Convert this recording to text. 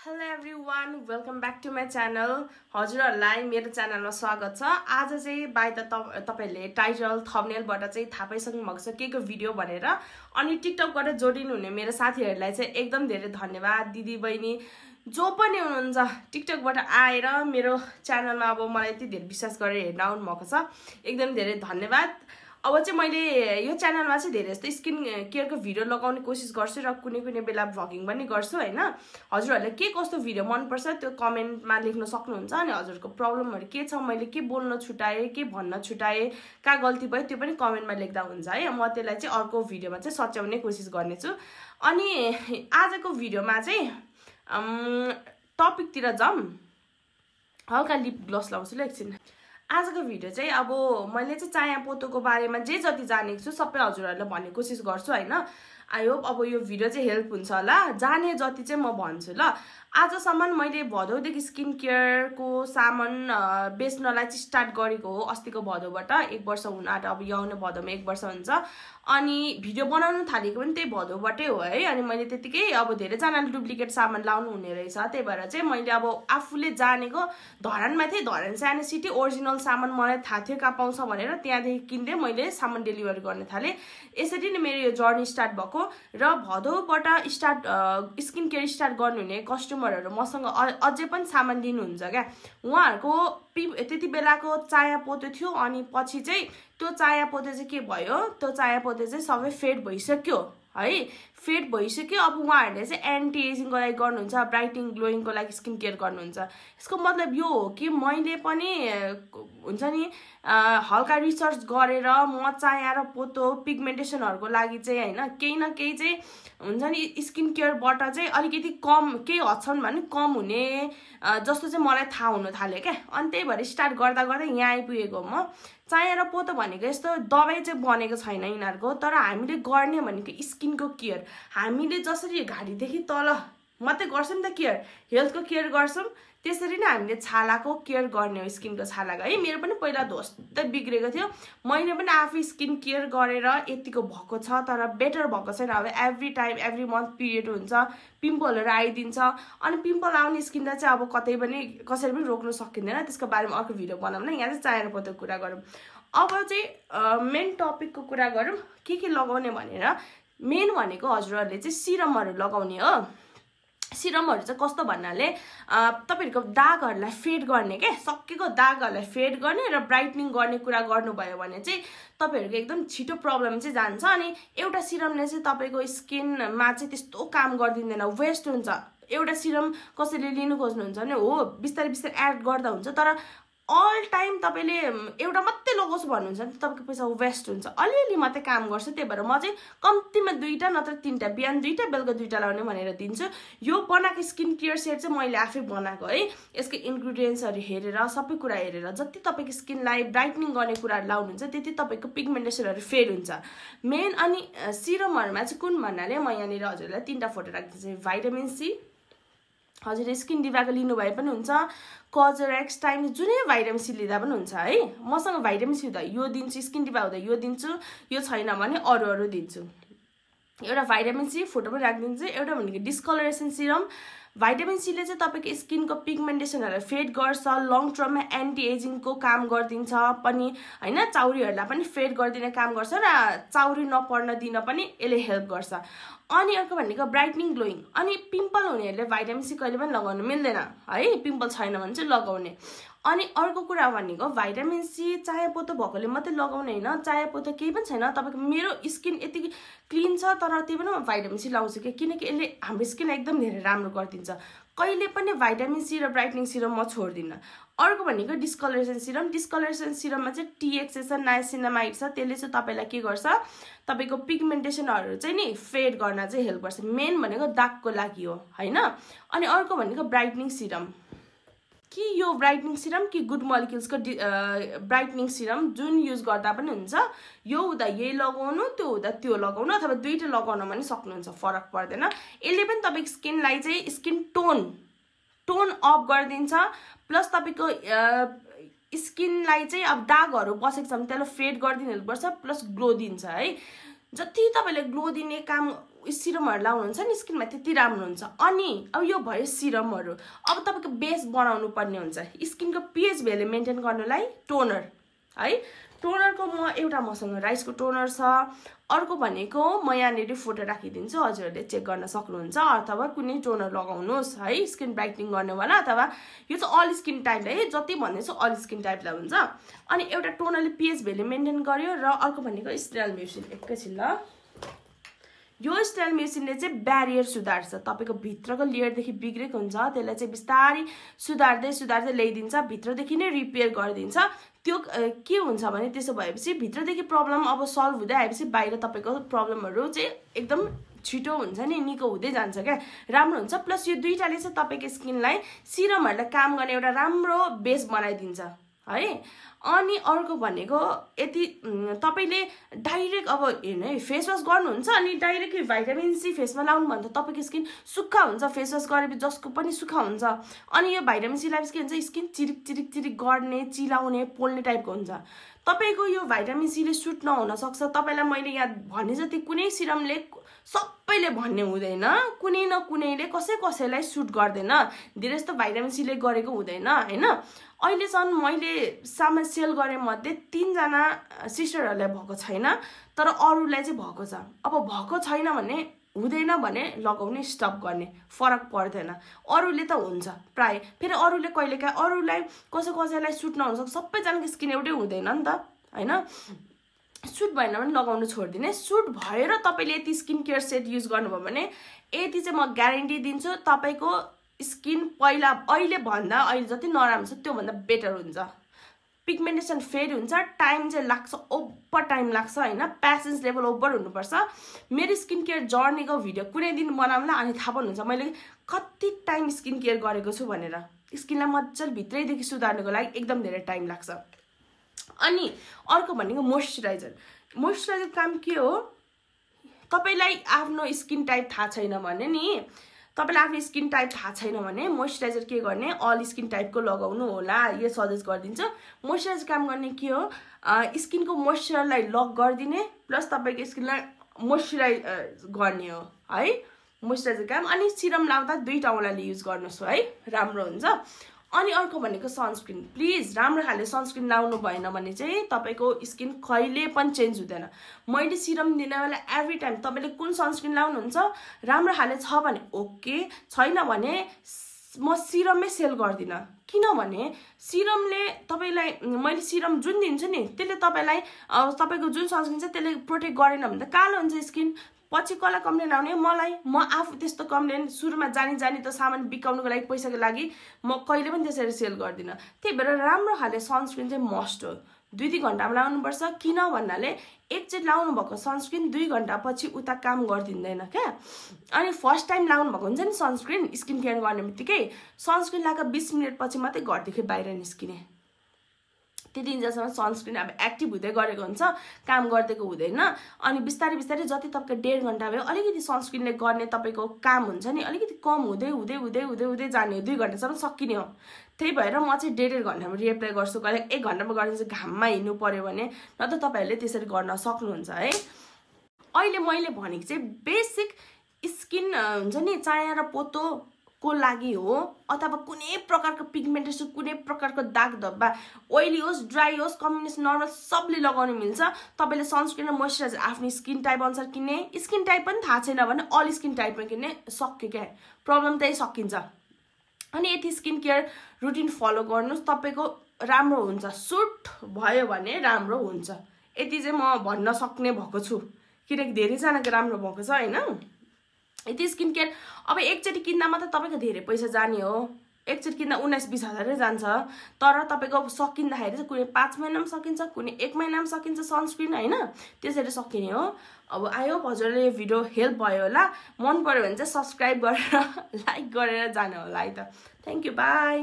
Hello everyone, welcome back to my channel. हजुरहरुलाई मेरो च्यानलमा स्वागत छ। आज चाहिँ बाइ द तपाईहरुले टाइटल थम्बनेलबाट चाहिँ थाहा पाइसक्नु भएको छ केको भिडियो भनेर। अनि टिकटकबाट जोडिनु हुने मेरो साथीहरुलाई चाहिँ एकदम धेरै धन्यवाद। दिदी बहिनी जो पनि हुनुहुन्छ टिकटकबाट आएर मेरो च्यानलमा अब मलाई यति धेरै विश्वास गरेर हेर्न आउनु भएको छ, एकदम धेरै धन्यवाद। अब चाहिँ मैले यो च्यानलमा चाहिँ धेरै जस्तो स्किन केयरको भिडियो लगाउने कोसिस गर्छु र कुनै कुनै बेला भ्लगिङ पनि गर्छु हैन। हजुरहरुले के कस्तो भिडियो मन पर्छ त्यो कमेन्टमा लेख्न सक्नुहुन्छ। अनि हजुरको प्रब्लमहरु के छ, मैले के बोल्न छुटाए, के भन्न छुटाए, का गल्ती भयो त्यो पनि कमेन्टमा लेख्दा हुन्छ है। म त्यसलाई चाहिँ अर्को भिडियोमा चाहिँ सच्याउने कोसिस गर्नेछु। अनि आजको भिडियोमा चाहिँ टपिकतिर जाम। हल्का लिप ग्लोस लाउँछु ल एकछिन। आजको भिडियो चाहिँ अब मैले चाहिँ चाया पोतोको बारेमा जे जति जानेको छु सबै हजुरहरुलाई भन्ने कोसिस गर्छु हैन। आई होप अब यो भिडियो चाहिँ हेल्प हुन्छ होला। जाने जति चाहिँ म भन्छु ल। आजसम्म मैले भदौदेखि स्किन केयरको सामान बेच्नलाई चाहिँ स्टार्ट गरेको हो। अस्तिको भदौबाट 1 वर्ष हुन आँट्यो। अब यो आउने भदौमा 1 वर्ष हुन्छ। अनि भिडियो बनाउन थालेको पनि त्यही भदौबाटै हो है। अनि मैले त्यतिकै अब धेरै जनाले डुप्लिकेट सामान लाउनु हुने रहेछ, त्यही भएर चाहिँ मैले अब आफूले जानेको धरानमा थिए, धरान सानो सिटी ओरिजिनल सामान मलाई थाहा थियो कहाँ पाउँछ भनेर त्यहाँदेखि किन्दै मैले सामान डेलिभरी गर्न थाले। यसरी नै मेरो यो जर्नी स्टार्ट भएको र भदौबाट स्टार्ट स्किन केयर स्टार्ट गर्नुहुने कस्टमरहरु मसँग अझै पनि सामान लिनुहुन्छ क्या। उहाँहरुको त्यति बेलाको चाया पोतो थियो। अनि पछि चाहिँ त्यो चाया पोतो चाहिँ के भयो, त्यो चाया पोतो चाहिँ सबै फेड भइसक्यो है। फेड भइसक्यो। अब उहाँहरुले चाहिँ एन्टी एजिङको लागि गर्नुहुन्छ, ब्राइटनिङ ग्लोइङको लागि स्किन केयर गर्नुहुन्छ। यसको मतलब यो हो कि मैले पनि हुन्छ नि हल्का रिसर्च गरेर म चाया र पोतो पिगमेन्टेसनहरुको लागि चाहिँ हैन केही न केही चाहिँ हुन्छ नि स्किन केयरबाट चाहिँ अलिकति कम केही हदसम्म भने कम हुने जस्तो चाहिँ मलाई थाहा हुन थाल्यो क्या। अनि त्यही भएर स्टार्ट गर्दा गर्दै यहाँ आइपुगेको म। चाया र पोतो भनेको यस्तो दबाई चाहिँ बनेको छैन यिनीहरुको, तर हामीले गर्ने भनेको स्किनको केयर। हामीले जसरी घाँटीदेखि तल मात्रै गर्छौं नि त केयर, हेल्थको केयर गर्छौं, त्यसरी नै हामीले छालाको केयर गर्ने हो, स्किनको छालाको है। मेरो पनि पहिला ध्वस्त बिग्रेको थियो। मैले पनि आफै स्किन केयर गरेर यतिको भएको छ, तर बेटर भएको छैन। अब every time every month period हुन्छ, पिम्पलहरु आइदिन्छ। अनि पिम्पल आउने स्किनलाई चाहिँ अब कतै पनि कसरी पनि रोक्न सकिँदैन। त्यसको बारेमा अर्को भिडियो बनाउँ न। यहाँ चाहिँ चाया र पोतोको कुरा गरौँ। अब चाहिँ मेन टपिकको कुरा गरौँ के लगाउने भनेर। मेन भनेको हजुरहरुले चाहिँ सिरमहरु लगाउने हो। सिरमहरु चाहिँ कस्तो भन्नाले तपाईहरुको दागहरुलाई फेड गर्ने के, सकेको दागहरुलाई फेड गर्ने र ब्राइटनिङ गर्ने कुरा गर्नुभयो भने चाहिँ तपाईहरुको एकदम छिटो प्रब्लम चाहिँ जान्छ। अनि एउटा सिरमले चाहिँ तपाईको स्किनमा चाहिँ त्यस्तो काम गर्दिदैन, वेस्ट हुन्छ। एउटा सिरम कसैले लिनु खोज्नुहुन्छ भने हो बिस्तारै बिस्तारै एड गर्दा हुन्छ, तर अल टाइम तपाईले एउटा मात्रै लगाउँछु भन्नुहुन्छ भने तपाईको पैसा वेस्ट हुन्छ। अलिअलि मात्रै काम गर्छ। त्यही भएर म चाहिँ कम्तीमा 2टा नत्र 3टा, बिहान 2टा बेलुका 2टा लाउने भनेर दिन्छु। यो बनाएको स्किन केयर सेट चाहिँ मैले आफै बनाएको है। यसको इन्ग्रेडिएन्ट्सहरु हेरेर सबै कुरा हेरेर जति तपाईको स्किनलाई ब्राइटनिङ गर्ने कुराहरु लाउनुहुन्छ त्यति तपाईको पिगमेन्टेसनहरु फेड हुन्छ मेन। अनि सिरमहरुमा चाहिँ कुन भन्नाले म यहाँनिर हजुरलाई 3टा फोटो राख्दिन्छु। भाइटामिन सी, हजुरले स्किन डिभाको लिनु भए पनि हुन्छ, कजरेक्स टाइम जुनै भाइटामिन सी लिँदा पनि हुन्छ है। मसँग भाइटामिन सी हुँदा यो दिन्छु, स्किन डिभा हुँदा यो दिन्छु, यो छैन भने अरू दिन्छु। एउटा भाइटामिन सी फोटो पनि राखिदिन्छु। एउटा भनेको डिस्कलरेसन सिरम। भाइटामिन सी ले चाहिँ तपाईको स्किनको पिगमेन्टेसनहरु फेड गर्छ, लङ टर्ममा एन्टी एजिङको काम गर्दिन्छ पनि हैन। चाउरीहरुलाई पनि फेड गर्दिने काम गर्छ र चाउरी नपर्न दिन पनि यसले हेल्प गर्छ। अनि अर्को भनेको ब्राइटनिङ ग्लोइङ। अनि पिम्पल हुनेहरुले भाइटामिन सी कहिले पनि लगाउनु मिल्दैन है, पिम्पल छैन भने चाहिँ लगाउने। अनि अर्को कुरा भनेको भाइटामिन सी चाया पोतो भएकोले मात्रै लगाउने हैन। चाया पोतो केही पनि छैन, तपाईको मेरो स्किन यति क्लीन छ तर त्यही पनि म भाइटामिन सी लाउँछु के, किनकि यसले हाम्रो स्किनलाई एकदम धेरै राम्रो गरिदिन्छ। कहिले पनि भाइटामिन सी र ब्राइटनिङ सिरम म छोड्दिन। अर्को भनेको डिस्कलरेसन सिरम। डिस्कलरेसन सिरममा चाहिँ THA छ, नाइसिनामाइड छ। त्यसले चाहिँ तपाईलाई के गर्छ, तपाईको पिगमेन्टेसनहरु चाहिँ नि फेड गर्न चाहिँ हेल्प गर्छ। मेन भनेको दागको लागि हो हैन। अनि अर्को भनेको ब्राइटनिङ सिरम। कि यो ब्राइटनिङ सिरम कि गुड मोलिक्युल्सको ब्राइटनिङ सिरम जुन युज गर्दा पनि हुन्छ। यो हुँदा यही लगाउनु, त्यो हुँदा त्यो लगाउनु, अथवा 2टा लगाउन पनि सक्नुहुन्छ, फरक पर्दैन। यसले पनि तपाईको स्किनलाई चाहिँ स्किन टोन अप गरिदिन्छ। प्लस तपाईको स्किनलाई चाहिँ अब दागहरु बसेको छ भने त्यसलाई फेड गरिदिनु पर्छ, प्लस ग्लो दिन्छ है। जति तपाईले ग्लो दिने काम सिरमहरु लाउनुहुन्छ नि स्किनमा त्यति राम्रो हुन्छ अनि अब यो भयो सिरमहरु अब तपाईको बेस बनाउनु पर्ने हुन्छ स्किनको pH भ्यालु मेन्टेन गर्नलाई टोनर है टोनरको म एउटा मसँग राइसको टोनर छ अर्को भनेको म यहाँनेरि फोटो राखिदिन्छु हजुरहरुले चेक गर्न सक्नुहुन्छ अथवा कुनै टोनर लगाउनुस् है स्किन ब्राइटनिङ गर्नेवाला अथवा यो चाहिँ अल स्किन टाइपलाई है जति भन्दैछु अल स्किन टाइपलाई हुन्छ अनि एउटा टोनरले pH भ्यालु मेन्टेन गर्यो र अर्को भनेको स्टेराइल म्युसिन एकैछिन ल यो स्टेराइल म्युसिनले चाहिँ ब्यारियर सुधार्छ तपाईको भित्रको लेयरदेखि बिग्रेको हुन्छ त्यसलाई चाहिँ बिस्तारै सुधार्दै सुधार्दै ल्याइदिन्छ भित्रदेखि नै रिपेयर गरिदिन्छ त्यो के हुन्छ भने त्यसो भएपछि भित्रदेखि प्रब्लम अब सल्भ हुँदै आएपछि बाहिर तपाईको प्रब्लमहरु चाहिँ एकदम छिटो हुन्छ नि निको हुँदै जान्छ क्या राम्रो हुन्छ प्लस यो दुईटाले चाहिँ तपाईको स्किनलाई सिरमहरुलाई काम गर्ने एउटा राम्रो बेस बनाइदिन्छ है अनि अर्को भनेको यति तपाईले डाइरेक्ट अब हेर्नु है फेस वाश गर्नुहुन्छ अनि डाइरेक्ट भिटामिन सी फेसमा लाउनु भन्दा तपाईको स्किन सुक्खा हुन्छ फेस वाश गरेपछि जसको पनि सुक्खा हुन्छ अनि यो भिटामिन सी लाइफ के हुन्छ स्किन चिरिक चिरिक चिरिक गर्ने चिलाउने पोल्ने टाइपको हुन्छ तपाईको यो भिटामिन सी ले सुट नहुन सक्छ तपाईलाई मैले यहाँ भने जति कुनै सिरमले सबैले भन्ने हुँदैन कुनै न कुनैले कसैलाई सुट गर्दैन धेरै जस्तो भिटामिन सी ले गरेको हुँदैन हैन अहिले सन् मैले सामान सेल गरे मध्ये 3 जना सिस्टरहरुलाई भएको छैन तर अरूलाई चाहिँ भएको छ अब भएको छैन भने हुँदैन भने लगाउने स्टप गर्ने फरक पर्दैन अरूले त हुन्छ प्राय फेरि अरूले कहिलेकाहीँ अरूलाई कसैलाई सुट नहुन सक्छ सबैजनाको स्किन एउटै हुँदैन नि त हैन सुट भएन भने लगाउनु छोड्दिने सुट भएर तपाईले यति स्किन केयर सेट युज गर्नुभयो भने यति चाहिँ म ग्यारेन्टी दिन्छु तपाईको स्किन पहिला अहिले भन्दा अहिले जति नराम्रो छ त्यो भन्दा बेटर हुन्छ पिगमेन्टेसन फेड हुन्छ टाइम चाहिँ लाग्छ ओभर टाइम लाग्छ हैन पेशेन्स लेभल ओभर हुनुपर्छ मेरो स्किन केयर जर्नीको भिडियो कुनै दिन बनाउँला अनि थाहा पाउनुहुन्छ मैले कति टाइम स्किन केयर गरेको छु भनेर स्किनलाई मज्जाले भित्रैदेखि सुधार्नको लागि एकदम धेरै टाइम लाग्छ अनि अर्को भनेको मोइस्चराइजर काम के हो तपाईलाई आफ्नो स्किन टाइप थाहा छैन भने नि तपाईलाई आफ्नो स्किन टाइप थाहा छैन भने मोइस्चराइजर के गर्ने अल स्किन टाइपको लगाउनु होला यो सजेस्ट गर्दिन्छु मोइस्चराइजर काम गर्ने के हो स्किनको मोइस्चरलाई लक गर्दिने प्लस तपाईको स्किनलाई मोइस्चराइज गर्ने हो है मोइस्चराइजर काम अनि सिरम लाउँदा दुईटा औँलाले युज गर्नुस् है राम्रो हुन्छ अनि अर्को भनेको सनस्क्रिन प्लिज राम्रो खाले सनस्क्रिन लाउनु भएन भने चाहिँ तपाईको स्किन कहिले पनि चेन्ज हुँदैन मैले सिरम दिने बेला एभ्री टाइम तपाईले कुन सनस्क्रिन लाउनुहुन्छ राम्रो खाले छ भने ओके छैन भने म सिरममै सेल गर्दिन किनभने सिरमले तपाईलाई मैले सिरम जुन दिन्छु नि त्यसले तपाईलाई तपाईको जुन सनस्क्रिन छ त्यसले प्रोटेक्ट गरेन भने त कालो हुन्छ स्किन पछि कसलाई कम्प्लेन आउने मलाई म आफू त्यस्तो कम्प्लेन सुरुमा जानी त सामान बिकाउनको लागि पैसाको लागि म कहिले पनि त्यसरी सेल गर्दिन त्यही भएर राम्रो खाले सनस्क्रिन चाहिँ मस्ट हो 2-3 घण्टामा लाउनु पर्छ किन भन्नाले एकचोटि लाउनु भएको सनस्क्रिन 2 घण्टा पछि उता काम गर्दिदैन के अनि फर्स्ट टाइम लाउनु भएको हुन्छ नि सनस्क्रिन स्किन केयर गर्नेबित्तिकै सनस्क्रिन लागा 20 मिनेट पछि मात्रै घरदेखि बाहिर निस्किने त्यति दिनसम्म सनस्क्रिन अब एक्टिभ हुँदै गरेको हुन्छ काम गर्दैको हुँदैन अनि बिस्तारै बिस्तारै जति तपाईको 1.5 घण्टा भयो अलिकति सनस्क्रिनले गर्ने तपाईको काम हुन्छ नि अलिकति कम हुँदै हुँदै हुँदै हुँदै हुँदै जाने 2 घण्टासम्म सकिने हो त्यही भएर म चाहिँ 1.5 घण्टामा रिएप्लाई गर्छु कहिले 1 घण्टामा गर्ने चाहिँ घाममा हिँड्नु पर्यो भने न त तपाईहरुले त्यसरी गर्न सक्नुहुन्छ है अहिले मैले भनेको चाहिँ बेसिक स्किन हुन्छ नि चाया र पोतो को लागि हो अथवा कुनै प्रकारको पिगमेन्टेसन कुनै प्रकारको दाग धब्बा ओइली होस् ड्राई होस् कम्बिनेसन नर्मल सबले लगाउन मिल्छ तपाईले सनस्क्रिन र मोइस्चराइजर आफ्नो स्किन टाइप अनुसार किन्ने स्किन टाइप पनि थाहा छैन भने अल स्किन टाइपमा किन्ने सक्यो क्या प्रब्लम त्यही सकिन्छ अनि यति स्किन केयर रुटिन फलो गर्नुस् तपाईको राम्रो हुन्छ सुट भयो भने राम्रो हुन्छ यति चाहिँ म भन्न सक्ने भएको छु किनकि धेरै जनाको राम्रो भएको छ हैन यति स्किन केयर अब एकचोटि किन्दा मात्र तपाईको धेरै पैसा जाने हो एकचोटि किन्दा 19-20 हजारै जान्छ तर तपाईको सकिँदाखेरि चाहिँ कुनै 5 महिनामा सकिन्छ कुनै 1 महिनामा सकिन्छ सनस्क्रिन हैन त्यसरी सकिने हो अब आई होप हजुरले यो भिडियो हेल्प भयो होला मन पर्यो भने चाहिँ सब्स्क्राइब गरेर लाइक गरेर जानु होला है त थ्यांक यू बाइ